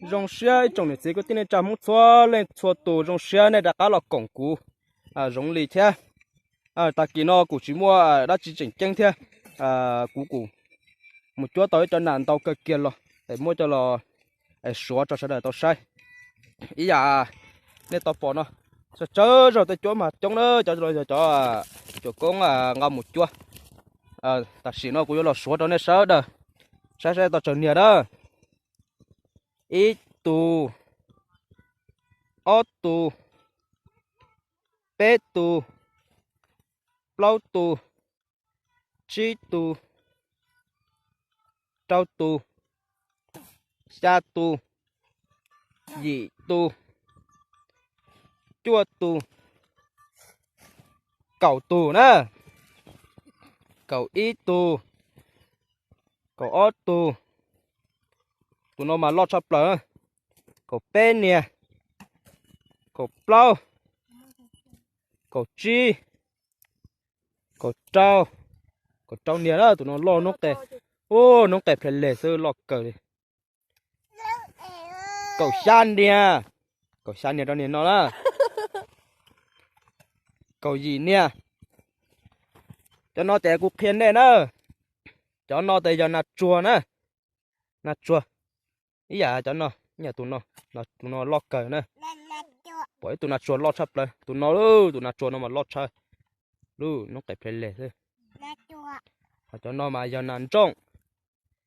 Zoo siab ib tsoom niam txiv kwv tij neej tsa Hmoob txhua leej txhua tus, zoo siab nej rov qab los koom kuv Zoov Lis thiab. Tag kis no kuv tsis muaj dab tsi tseem ceeb thiab, kuv kuj mus cuab tau ib cov nas ntau kawg kiag los es muab coj los suav rau sawv daws tau saib. Ib yam nej tau pom no, tsawg tsawg zaug tej cuab mas coob na, cov no yog cov cuam koob nqa mus cuab. Tam sim no kuv yuav los suav rau nej sawv daws saib saib tau tsawg niag na. Ib tug, ob tug, peb tug, plaub tug, tsib tug, rau tug, xya tug, yim tug, cuaj tug, kaum tug na, kaum ib tug, kaum ob tug, tus no mas loj tshaj plaws, kaum peb niag, kaum plaub, kaum tsib, kaum rau, kaum rau niag na, tus no loj noob qes, u, noob qes plhe leg xwb, loj kawg li. Kaum xya niag, kaum xya niag rau niag no na, kaum yim niag. Cov no ces kuv qhia nej na, cov no ces yog nas tsuag na, nas tsuag. Ib yam cov no, ib yam tus no, tus no loj kawg na. Pom ib tug nas tsuag loj tshaj plaws, tus no, tus nas tsuag no mas loj tshaj, lub noob qes plhe leg xwb. Ho cov no mas yog nas ntsooj,